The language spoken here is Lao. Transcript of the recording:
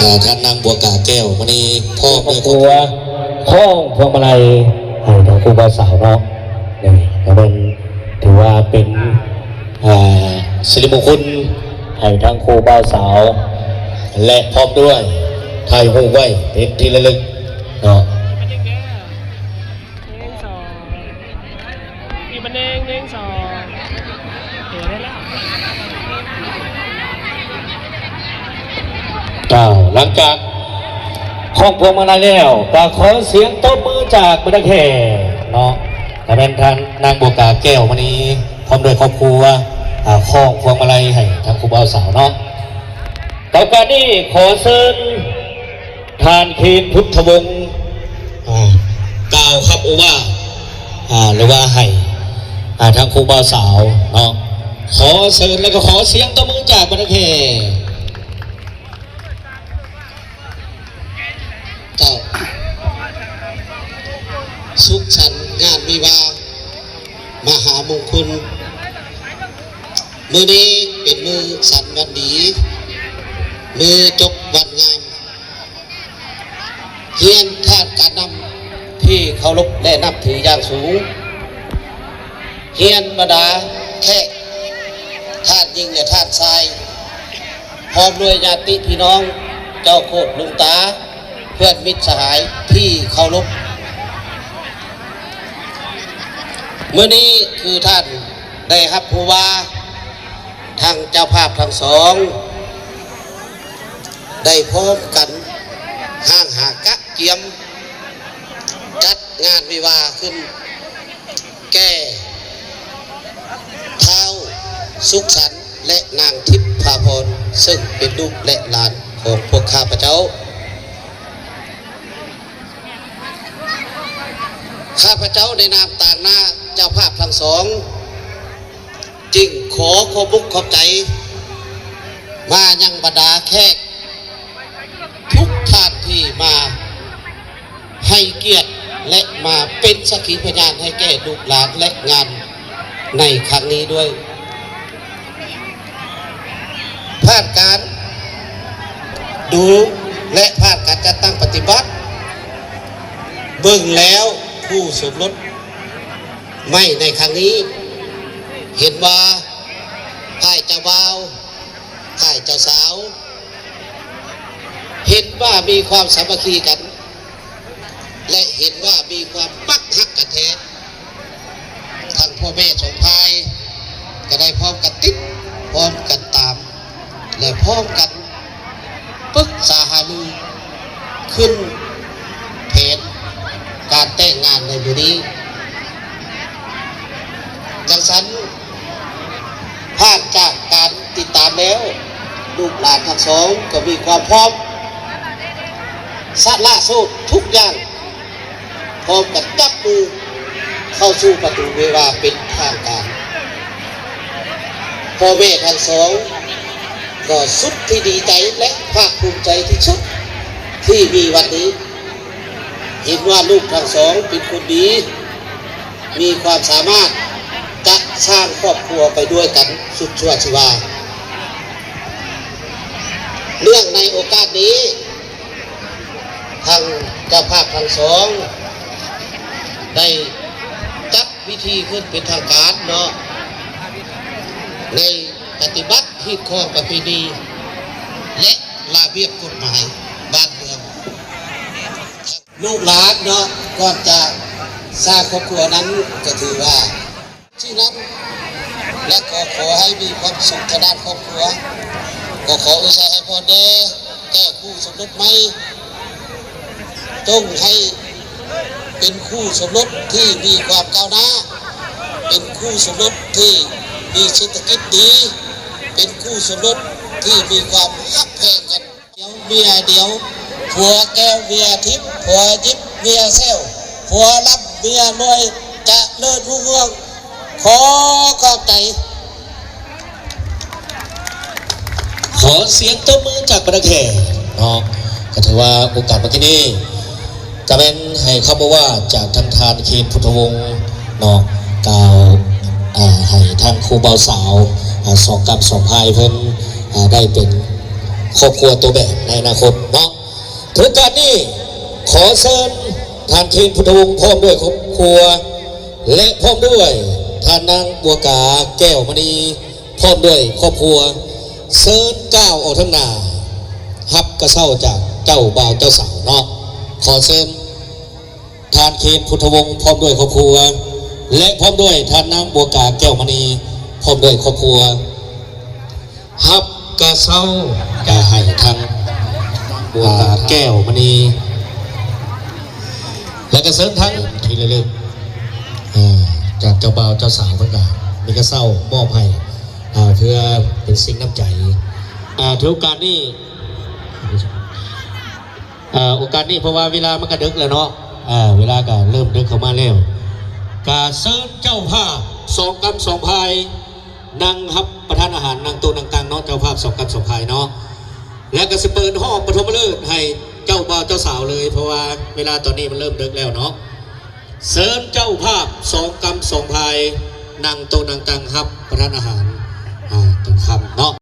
ອ່າ ທ່ານນາງບົວກາແກ້ວ ມື້ນີ້ພ້ອມດ້ວຍຄອບຄົວ ຄອບຄົວ ຄ້ອງພວງມາໄລໃຫ້ທາງຄູ່ບ່າວສາວເນາະ. ນີ້ກໍເປັນ ຖືວ່າເປັນ ອ່າ ສິລິມົງຄຸນໃຫ້ທາງຄູ່ບ່າວສາວ ແລະ ພ້ອມດ້ວຍຖ່າຍຮູບໄວ້ເປັນທີ່ລະລຶກເນາະ. ໜຶ່ງ ສອງ ອີກບັນໜຶ່ງ ໜຶ່ງ ສອງ ໂອເຄ ໄດ້ແລ້ວ. ເຈົ້າ ຫຼັງຈາກຄ້ອງພວງມາໄລແລ້ວ ກໍຂໍສຽງຕົບມືຈາກບັນດາແຂກເນາະ ກໍແມ່ນທ່ານນາງບົວກາແກ້ວມະນີ ພ້ອມດ້ວຍຄອບຄົວ ອ່າ ຄ້ອງພວງມາໄລໃຫ້ທາງຄູ່ບ່າວສາວເນາະ. ຕໍ່ໄປນີ້ຂໍເຊີນ ທ່ານ ເຄນ ພຸດທະວົງ ອ່າ ກ່າວຄຳໂອວາດ ອ່າ ຫຼືວ່າໃຫ້ ອ່າ ທາງຄູ່ບ່າວສາວເນາະ ຂໍເຊີນ ແລະ ກໍຂໍສຽງຕົບມືຈາກບັນດາແຂກ. ເຈົ້າ ສຸກສັນງານວິວາມະຫາມົງຄຸນ ມື້ນີ້ເປັນມື້ສັນວັນດີ ມື້ຈົບວັນງາມ. ຮຽນທ່ານການນຳທີ່ເຄົາລົບ ແລະ ນັບຖືຢ່າງສູງ, ຮຽນບັນດາແຂກ ທ່ານຍິງ ແລະ ທ່ານຊາຍ ພ້ອມດ້ວຍຍາດຕິພີ່ນ້ອງ ເຈົ້າໂຄດລຸງຕາ ເພື່ອນມິດສະຫາຍທີ່ເຄົາລົບ, ມື້ນີ້ຄືທ່ານໄດ້ຮັບຮູ້ວ່າ ທັງເຈົ້າພາບທັງສອງ ໄດ້ພ້ອມກັນຮ່າງຫາກະກຽມຈັດງານວິວາຂຶ້ນແກ່ທ້າວສຸກສັນ ແລະ ນາງທິບພາພອນ ເຊິ່ງເປັນລູກ ແລະ ຫຼານຂອງພວກຂ້າພະເຈົ້າ. ຂ້າພະເຈົ້າໃນນາມຕາງໜ້າເຈົ້າພາບທັງສອງ ຈຶ່ງຂໍຂອບອົກຂອບໃຈມາຍັງບັນດາແຂກທຸກທ່ານທີ່ມາໃຫ້ກຽດ ແລະ ມາເປັນສັກຂີພະຍານໃຫ້ແກ່ລູກຫຼານ ແລະ ງານໃນຄັ້ງນີ້ດ້ວຍ. ຜ່ານການດູ ແລະ ຜ່ານການຈັດຕັ້ງປະຕິບັດ ເບິ່ງແລ້ວຄູ່ສົມລົດ ໃໝ່ໃນຄັ້ງນີ້ ເຫັນວ່າຝ່າຍເຈົ້າບ່າວ ຝ່າຍເຈົ້າສາວ ເຫັນວ່າມີຄວາມສາມັກຄີກັນ ແລະ ເຫັນວ່າມີຄວາມມັກຮັກກັນແທ້. ທັງພໍ່ແມ່ສອງຝ່າຍກໍໄດ້ພ້ອມກັນຕິດ ພ້ອມກັນຕາມ ແລະ ພ້ອມກັນປຶກສາຫາລືຂຶ້ນແຜນການແຕ່ງງານໃນມື້ນີ້. ຈັ່ງຊັ້ນ ຜ່ານຈາກການຕິດຕາມແລ້ວ ລູກຫຼານທັງສອງກໍມີຄວາມພ້ອມ ສະຫຼະໂສດທຸກຢ່າງ ພ້ອມກັນຈັບມືເຂົ້າສູ່ປະຕູວິວາເປັນທາງການ. ພໍ່ແມ່ທັງສອງກໍສຸດທີ່ດີໃຈ ແລະ ພາກພູມໃຈທີ່ສຸດທີ່ມີວັນນີ້ ເຫັນວ່າລູກທັງສອງເປັນຄົນດີ ມີຄວາມສາມາດຈະສ້າງຄອບຄົວໄປດ້ວຍກັນສຸດຊົ່ວຊີວາ. ເນື່ອງໃນໂອກາດນີ້ ທາງເຈົ້າພາບທັງສອງໄດ້ຈັດພິທີຂຶ້ນເປັນທາງການເນາະ ໃນປະຕິບັດຮີດຄອງປະເພນີ ແລະ ລະບຽບກົດໝາຍບ້ານເມືອງ. ລູກຫຼານເນາະ ກ່ອນຈະສ້າງຄອບຄົວນັ້ນ ກໍຖືວ່າ ທີ່ນັ້ນ ແລະ ກໍຂໍໃຫ້ມີຄວາມສຸກທາງດ້ານຄອບຄົວ, ກໍຂໍອວຍໄຊໃຫ້ພອນແດ່ແກ່ຄູ່ສົມລົດໃໝ່, ຈົ່ງໃຫ້ເປັນຄູ່ສົມລົດທີ່ມີຄວາມກ້າວໜ້າ, ເປັນຄູ່ສົມລົດທີ່ມີເສດຖະກິດດີ, ເປັນຄູ່ສົມລົດທີ່ມີຄວາມຮັກແພງກັນ. ດຽວເມຍດຽວ, ຜົວແກ້ວເມຍທິບ, ຜົວຢິບເມຍແຊວ, ຜົວລ່ຳເມຍລວຍ, ຈະເລີນຮຸ່ງເຮືອງ. ຂໍຂອບໃຈ. ຂໍສຽງຕົບມືຈາກບັນດາແຂກເນາະ. ກໍຖືວ່າໂອກາດເມື່ອກີ້ນີ້ ກະແມ່ນໃຫ້ຄຳເວົ້າວ່າຈາກທາງທ່ານ ເຄນ ພຸດທະວົງ ເນາະ ກ່າວ ອ່າ ໃຫ້ທາງຄູ່ບ່າວສາວ ອ່າ ສອງກຳສອງພາຍເພິ່ນ ອ່າ ໄດ້ເປັນ ຄອບຄົວຕົວແບບໃນອະນາຄົດເນາະ. ຖືໂອກາດນີ້ ຂໍເຊີນທ່ານ ເຄນ ພຸດທະວົງ ພ້ອມດ້ວຍຄອບຄົວ ແລະ ພ້ອມດ້ວຍທ່ານນາງ ບົວກາ ແກ້ວມະນີ ພ້ອມດ້ວຍຄອບຄົວ ເຊີນກ້າວອອກທາງໜ້າ ຮັບກະເຊົ້າຈາກເຈົ້າບ່າວເຈົ້າສາວເນາະ. ຂໍເຊີນ ທ່ານ ເຄນ ພຸດທະວົງ ພ້ອມດ້ວຍຄອບຄົວ ແລະ ພ້ອມດ້ວຍທ່ານນາງ ບົວກາ ແກ້ວມະນີ ພ້ອມດ້ວຍຄອບຄົວ ຮັບກະເຊົ້າ ກະໃຫ້ທາງ ບົວກາ ແກ້ວມະນີ ແລະ ກະເຊີນທາງທີ່ລະລຶກ ເອີ ຈາກເຈົ້າບ່າວເຈົ້າສາວເພິ່ນກະມີກະເຊົ້າມອບໃຫ້ ເອີ ເພື່ອເປັນສິ່ງນ້ຳໃຈ. ເອີ ຖືໂອກາດນີ້ ເອີ ໂອກາດນີ້ ເພາະວ່າເວລາມັນກະເດິກແລ້ວເນາະ ເອີ ເວລາກະເລີ່ມເດິກເຂົ້າມາແລ້ວ ກະເຊີນເຈົ້າພາບສອງກຳສອງພາຍ ນັ່ງຮັບປະທານອາຫານ ນັ່ງໂຕະນັ່ງຕັ່ງເນາະ ເຈົ້າພາບສອງກຳສອງພາຍເນາະ ແລະ ກະຊິເປີດຮອບປະຖົມມະເລີກໃຫ້ເຈົ້າບ່າວເຈົ້າສາວເລີຍ ເພາະວ່າເວລາຕອນນີ້ມັນເລີ່ມເດິກແລ້ວເນາະ. ເຊີນເຈົ້າພາບສອງກຳສອງພາຍ ນັ່ງໂຕະນັ່ງຕັ່ງຮັບປະທານອາຫານ ອາ ຕອນຄ່ຳເນາະ.